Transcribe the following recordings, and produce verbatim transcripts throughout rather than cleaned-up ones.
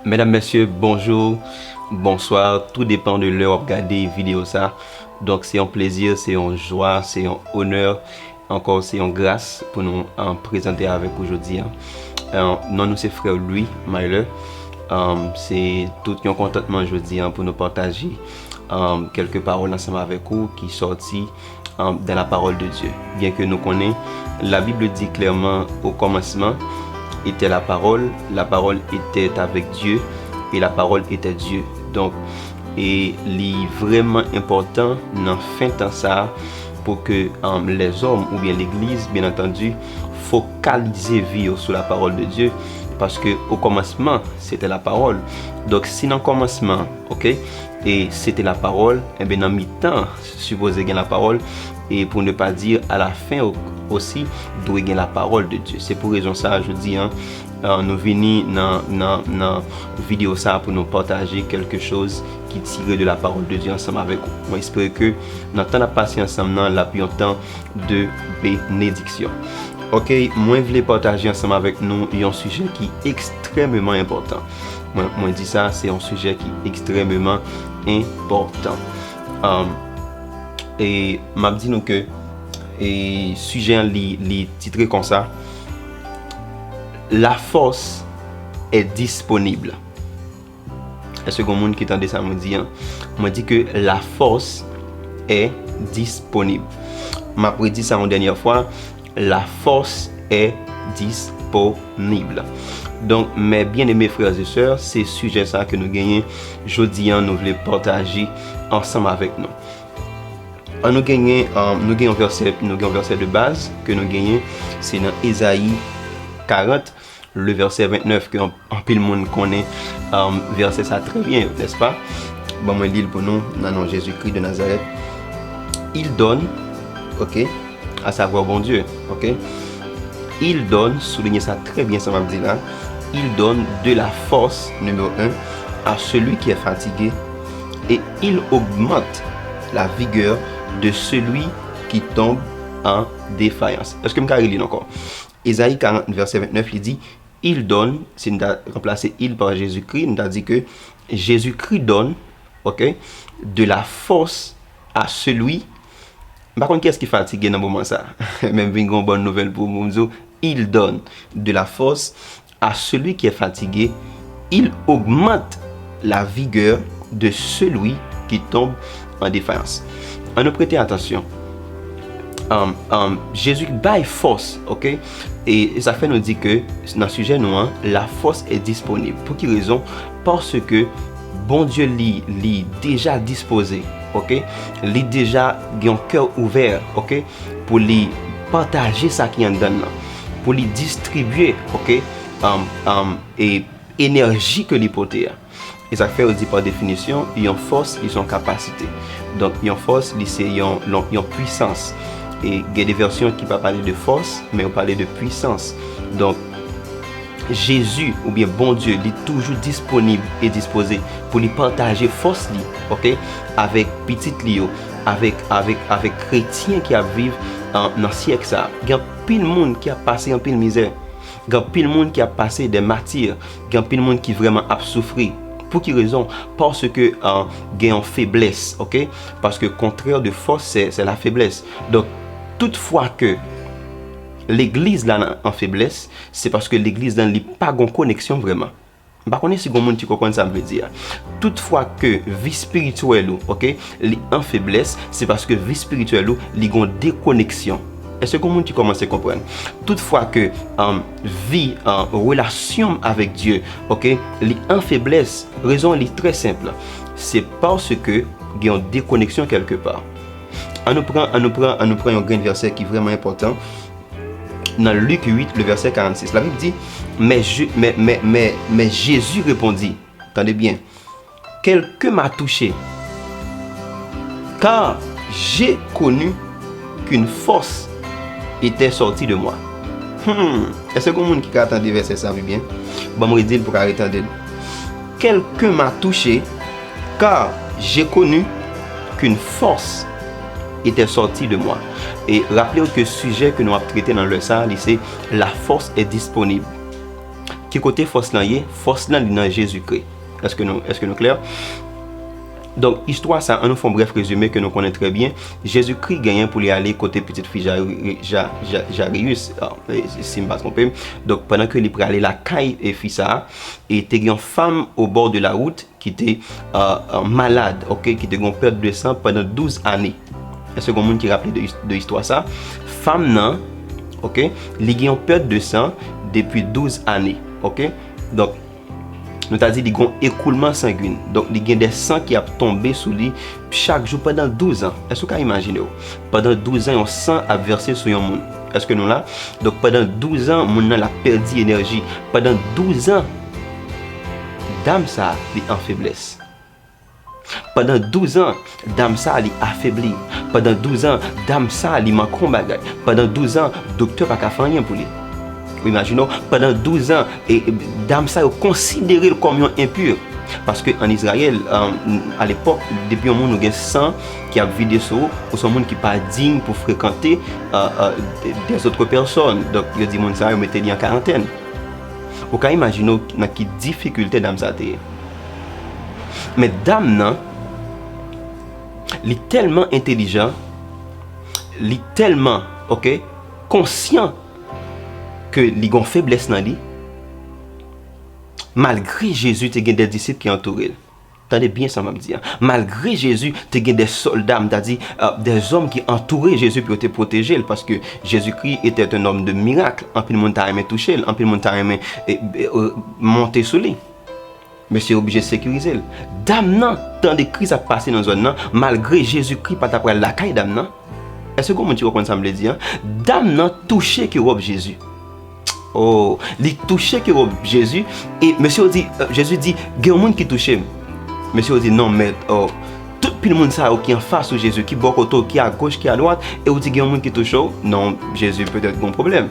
Medam, mesye, bonjou, bonswa, tou depan de lè w ap gade videyo sa. Donk, se yon plezi, se yon jwa, se yon onè, ankò, se yon gras pou nou, um, prezante avèk ou jodi a. Um, non nou se frè Louis Myler. Um, se tout yon kontantman jodi a pou nou pataje, um, kèlke pawòl ansanm avèk ou ki sòti, um, dans la parole de Dieu. Byen ke nou konnen, la Bible dit clairement, au commencement était la parole, la parole était avec Dieu, et la parole était Dieu. Donk, e li vrèman enpòtan nan fen tan sa a pou ke, um, lèzòm oubyen legliz, byen antandi, fokalize vi yo sou la parole de Dieu, paske au commencement, c'était la parole. Donk, si nan kòmansman, ok, e c'était la parole, enben, nan mitan, sipoze gen la parole, e pour ne pas dire à la fin o-, aussi, dwe gen la parole de Dieu. Se pou rezon sa a, jodi a, uh, nou vini nan, nan, nan videyo sa a pou nou pataje kèlke choz ki tire de la parole de Dieu ansanm avèk ou. Mwen espere ke nan tan n ap pase ansanm nan, l ap yon tan de benediksyon. Ok, mwen vle pataje ansanm avèk nou yon sijè ki ekstrèmeman enpòtan. Mwen, mwen di sa, se yon sijè ki ekstrèmeman enpòtan. Um, e m ap di nou ke, e sijè an li, li titre konsa, La force est disponible. Èske gen moun ki tande sa mwen di an? Mwen di ke la force est disponible. M ap redi sa yon dènyè fwa, la force est disponible. Donk, mes bien-aimés frères et sœurs, se sijè sa ke nou genyen jodi a, nou vle pataje ansanm avèk nou. An nou genyen, um, nou gen yon vèsè, nou gen yon vèsè de baz ke nou genyen, se nan Ezayi karant, le verset vingt-neuf, ke an-, anpil moun konnen, um, vèsè sa trè byen, nèspa? Ban mwen li l pou nou, nan non Jezikri de Nazarèt. Il donne, ok, à savoir Bondye, ok? Il donne, souliye sa trè byen sa m ap di la, il donne de la force, numéro un, à celui qui est fatigué, et il augmente la vigueur de celui qui tombe en défaillance. Èske m ka reli l ankò? Ezayi karant, vèsè vennnèf, li di, Il donne, si n ta ranplase il pa Jezikri, n ta di ke Jezikri donn, ok, de la force à celui, m pa konn kiyès ki fatige nan moman sa, men m vin gen yon bòn nouvèl pou ou, m di w, il donne de la force à celui qui est fatigué, il augmente la vigueur de celui qui tombe en défaillance. An nou prete atansyon. Um, um, Jezi bay fòs, ok? E, e sa fè nou di ke nan sijè nou an, la force est disponible. Pou ki rezon? Paske Bondye li, li deja dispoze, ok? Li deja gen yon kè ouvè, ok? Pou li pataje sa ki anndan l lan, pou li distribye, ok? Um, um, e enèji ke li pote a. E sa k fè yo di pa definisyon, yon fòs, li se yon kapasite. Donk, yon fòs, li se yon, yon, yon pwisans. E gen de vèsyon ki pa pale de fòs, men yo pale de pwisans. Donk, Jezi oubyen Bondye, li toujou disponib e dispoze pou li pataje fòs li, ok, avèk pitit li yo, avèk, avèk, avèk kretyen ki ap viv, an, nan syèk sa a. Gen anpil moun ki ap pase anpil mizè. Gen anpil moun ki ap pase de mati. Gen anpil moun ki vrèman ap soufri. Pou ki rezon? Paske, an, gen yon feblès, ok? Paske kontrè de fòs, se, se la feblès. Donk, tout fwa ke legliz la nan, an feblès, se paske legliz la, li pa gon koneksyon vrèman. M pa konnen si gon moun ki konprann sa m vle di a. Tout fwa ke vi espirityèl ou, ok, li an feblès, se paske vi espirityèl ou, li gon dekoneksyon. Èske gon moun ki kòmanse konprann? Tout fwa ke, um, vi, um, relasyon m avèk Dye, ok, li an feblès, rezon li trè senp. Se paske gen yon dekoneksyon kèlkepa. An nou pran, an nou pran, an nou pran yon grenn vèsè ki vrèman enpòtan. Nan Lik uit, le vèsè karannsis, Labib di, mais, Je- mais, mais, mais, mais Jésus répondit, tande byen, quelqu'un m'a touché, car j'ai connu qu'une force était sortie de moi. Hmm, èske gen moun ki ka tande vèsè sa pi byen? Ban m redi l pou ka retande l. Quelqu'un m'a touché, car j'ai connu qu'une force était sortie de moi. E raple w ke sijè ke nou ap trete nan lè sa a, li se la force est disponible. Ki kote fòs lan ye? Fòs lan li nan Jezikri. Èske nou, èske nou klè? Donk, istwa sa, ann nou fè yon brèf rezime ke nou konnen trè byen. Jezikri genyen pou li ale kote pitit fi Jari-, Ja-, Ja-, Jariyis, ah, e, si m pa twonpe m. Donk, pandan ke li prale lakay, e, fi sa a, e te gen yon fanm au bord de la route ki te, euh, euh, malad, ok, ki te gen yon pèt de san pandan douz ane. Èske gen moun ki raple de, de istwa sa? Fanm nan, ok, li gen yon pèt de san depi douz ane, ok? Donk, nou ta di li gen yon ekoulman sangwin. Donk, li gen de san ki ap tonbe sou li chak jou pandan douz an. Èske w ka imajine w? Pandan douz an, yon san ap vèse sou yon moun. Èske nou la? Donk, pandan douz an, moun nan l ap pèdi enèji. Pandan douz an, dam sa a, li an feblès. Pandan douz an, dam sa a, li afebli. Pandan douz an, dam sa a, li manke yon bagay. Pandan douz an, doktè pa ka fè anyen pou li. Ou imajine w, pandan douz an, e, e, dam sa yo konsidere l kòm yon enpi. Paske ann Izrayèl, um, alepòk, depi yon moun ou gen san ki ap vide sou ou, ou se yon moun ki pa diy pou frekante, uh, uh, des autres personnes. Donk, yo di moun sa yo mete li an karantèn. Ou ka imajine w nan ki difikilte dam sa te ye. Men dam nan, li tèlman entèlijan, li tèlman, ok, konsyan ke li gon feblès nan li, malgre Jezi te gen de disip ki antoure l. Tande byen sa m ap di a. Malgre Jezi te gen de sòlda, m ta di, euh, des hommes ki antoure Jezi pou yo te pwoteje l, paske Jezikri était un homme de miracle. Anpil moun ta renmen touche l, anpil moun ta renmen, e, e, e, monte sou li. Mesye oblije sekirize l. Dam nan, tande kriz ap pase nan zòn nan, malgre Jezikri pa ta pral lakay dam nan. Èske gon moun ki konprann sa m vle di a? Dam nan touche ke wòb Jezi. Oh, li touche ke wòb Jezi, e mesye yo di, euh, Jezi di, gen yon moun ki touche m. Mesye yo di, non, mèt, oh, tout pil moun sa yo ki anfas ou Jezi, ki bò kote w, ki agoch, ki adwat, e ou di gen yon moun ki touche w? Non, Jezi, petèt gen yon pwoblèm.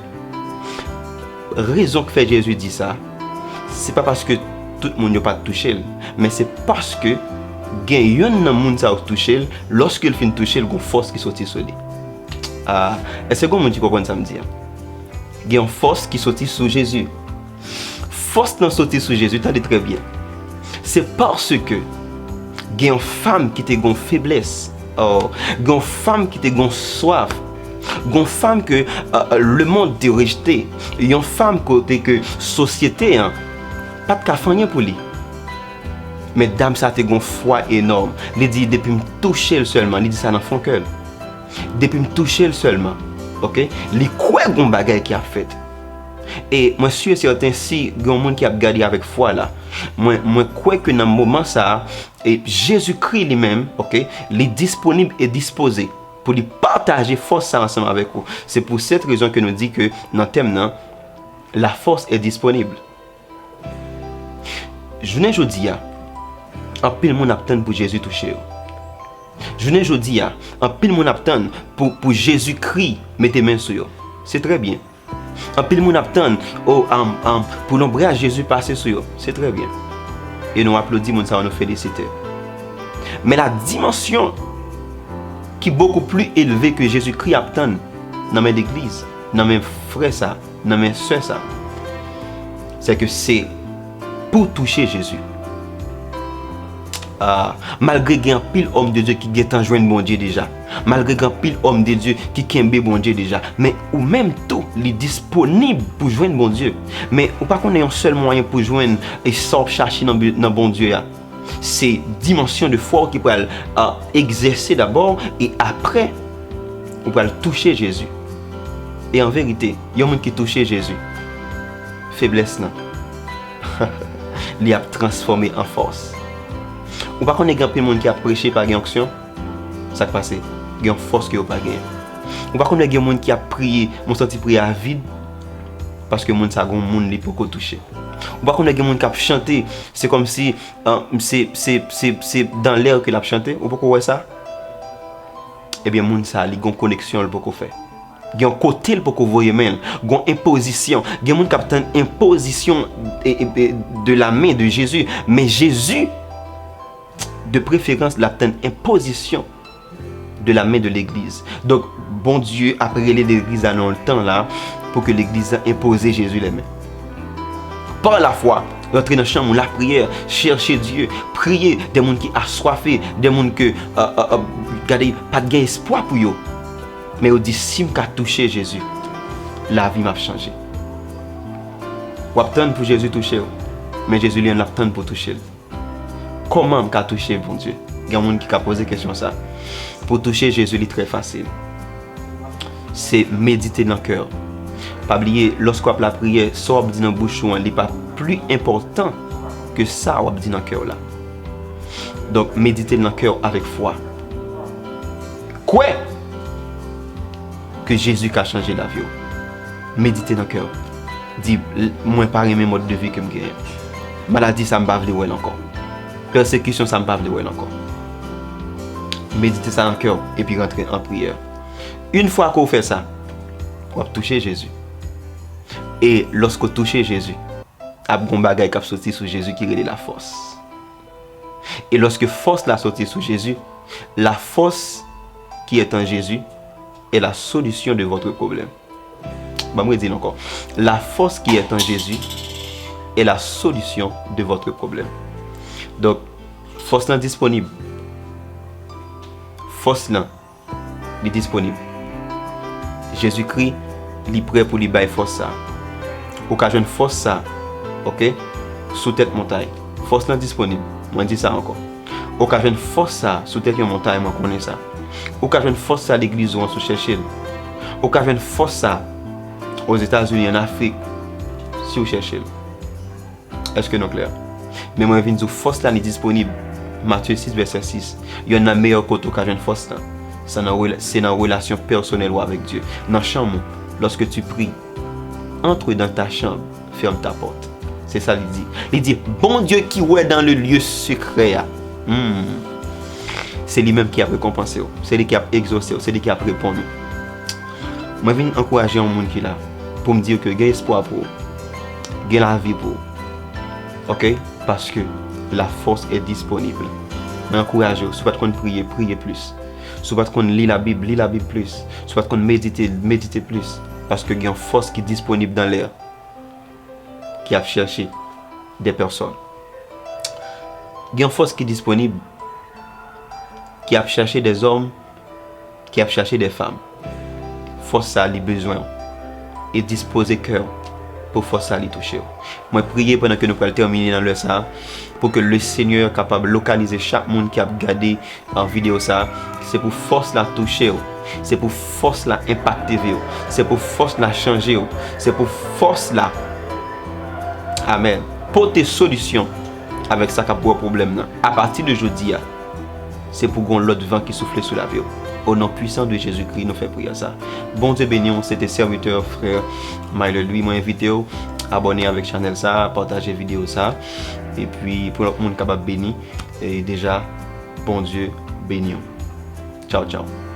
Rezon k fè Jezi di sa, se pa paske tout moun yo pa t touche l, men se paske gen yonn nan moun sa yo k touche l, lòske l fin touche l, gon fòs ki soti sou li. Ah, èske gon moun ki konprann sa m di a? Gen yon fòs ki soti sou Jezi. Fòs lan soti sou Jezi, tande trè byen. Se paske gen yon fanm ki te gon feblès. Oh, gen yon fanm ki te gon swaf. Gon fanm ke, euh, euh, lemonn te rejte. Yon fanm kote ke sosyete an pa t ka fè anyen pou li. Men dam sa te gon fwa enòm. Li di, depi m touche l sèlman, li di sa nan fon kè l. Depi m touche l sèlman, ok? Li kwè gon bagay ki ap fèt. E mwen si e sèten, si gen yon moun ki ap gade avèk fwa la, mwen, mwen kwè ke nan moman sa a, e Jezikri li menm, ok, li disponib e dispoze pou li pataje fòs sa ansanm avèk ou. Se pou sèt rezon ke nou di ke nan tèm nan, la force est disponible. Jounen jodi a, anpil moun ap tann pou Jezi touche yo. Jounen jodi a, anpil moun ap tann pou, pou Jezikri mete men sou yo. Se trè byen. Anpil moun ap tann, o, am, am, pou lonbraj Jezi pase sou yo. Se trè byen. E nou aplodi moun sa yo, nou felisite. Men la dimansyon ki bokou pli elve ke Jezikri ap tann nan men legliz, nan men frè sa, nan men sè sa, se ke se pou touche Jezi. Ah, malgre gen anpil òm de Dye ki gentan jwenn Bondye deja, malgre gen anpil òm de Dye ki kenbe Bondye deja, men ou menm tou, li disponib pou jwenn Bondye. Men ou pa konnen yon sèl mwayen pou jwenn e sa w ap chache nan bi-, nan Bondye a. Se dimansyon de fwa w ki pral, ah, egzèse dabò, e apre, ou pral touche Jezi. E an verite, yon moun ki touche Jezi, feblès lan, li ap transfòme an fòs. Ou pa konnen gen anpil moun ki ap preche pa gen onksyon? Sa k pase? Gen yon fòs ke yo pa genyen. Ou pa konnen gen moun ki ap priye, men w santi priyè a vid, paske moun sa gon moun li poko touche. Ou pa konnen gen moun k ap chante, se kòmsi, ah, se, se, se, se dans l'air ke l ap chante, ou poko wè sa? Ebyen, moun sa, li gon koneksyon l poko fè. Gen yon kote l poko voye men l. Gen yon enpozisyon. Gen moun k ap tann enpozisyon, e, e, e, de la men de Jezi. Men Jezi, de preferans, l ap tann enpozisyon de la men de legliz. Donk, Bondye ap rele legliz la nan yon tan la pou ke legliz la enpoze Jezi lèmen. par la foi, rantre nan chanm ou, lapriyè, chèche Dye, priye, de moun ki aswafe, de moun ke, euh, euh, euh, gade, pa t gen espwa pou yo. Men yo di, "Si m ka touche Jezi, lavi m ap chanje." W ap tann pou Jezi touche w, men Jezi li menm l ap tann pou touche l. Kòman m ka touche Bondye? Gen moun ki ka poze kesyon sa. Pou touche Jezi, li trè fasil. Se medite nan kè w. Pa bliye, lòske w ap lapriyè, sa w ap di nan bouch ou an, li pa pli enpòtan ke sa w ap di nan kè w la. Donk, medite nan kè w avèk fwa. Kwè ke Jezi ka chanje lavi w. Medite nan kè w. Di, "L-, mwen pa renmen mòd de vi ke m genyen. Maladi sa, m pa vle wè l ankò. Pèsekisyon sa, m pa vle wè l ankò." Medite sa nan kè w, epi rantre an priyè. Yon fwa ke w fè sa, w ap touche Jezi. E lòske w touche Jezi, ap gon bagay k ap soti sou Jezi ki rele lafòs. E lòske fòs la soti sou Jezi, la force qui est en Jésus est la solution de votre problème. Ban m redi l ankò. La force qui est en Jésus est la solution de votre problème. Donk, fòs lan disponib. Fòs lan, li disponib. Jezikri, li prè pou li bay fòs sa. Ou ka jwenn fòs sa, oke, sou tèt montay. Fòs lan disponib. Mwen di sa ankò. Ou ka jwenn fòs sa sou tèt yon montay, mwen konnen sa. Ou ka jwenn fòs sa legliz ou an si w chèche l. Ou ka jwenn fòs sa Ozetazini, an Afrik, si w chèche l. Èske nou klè? Men mwen vin di w fòs la li disponib. Matye sis vèsè sis. Yonn nan meyè kote w ka jwenn fòs la, se nan rela-, se nan relasyon pèsonèl ou avèk Dye. Nan chanm ou, lorsque tu pries, entre dans ta chambre, ferme ta porte. Se sa li di. Li di, Bondye ki wè dans le lieu secret a. Hmm. Se li menm ki ap rekonpanse w. Se li ki ap egzose w. Se li ki ap reponn ou. Mwen vin ankouraje yon moun ki la pou m di w ke gen espwa pou ou. Gen lavi pou ou. Oke? Paske la force est disponible. Mwen ankouraje w, si w pa t konn priye, priye plis. Si w pa t konn li Labib, li Labib plis. Si w pa t konn medite, medite plis. Paske gen yon fòs ki disponib dans l'air ki ap chèche de pèsòn. Gen yon fòs ki disponib ki ap chèche de zòm, ki ap chèche de fanm. Fòs sa li bezwen w. E dispoze kè w pou fòs sa li touche w. Mwen priye pandan ke nou pral tèmine nan lè sa, pou ke le Senyè kapab lokalize chak moun ki ap gade an videyo sa. Se pou fòs la touche w. Se pou fòs la enpakte vi w. Se pou fòs la chanje w. Se pou fòs la, amèn, pote solisyon avèk sa k ap ba w pwoblèm nan. Apati de jodi a, se pou gon lòt van ki soufle sou lavi w. O non pwisan de Jezikri, nou fè priyè sa. Bondye beni w, se te sèvitè, frè Myler Louis. Mwen envite w abòne avèk chanèl sa, pataje videyo sa. Epi, pou lòt moun kapab beni, e deja, Bondye beni w. Tchaw, tchaw.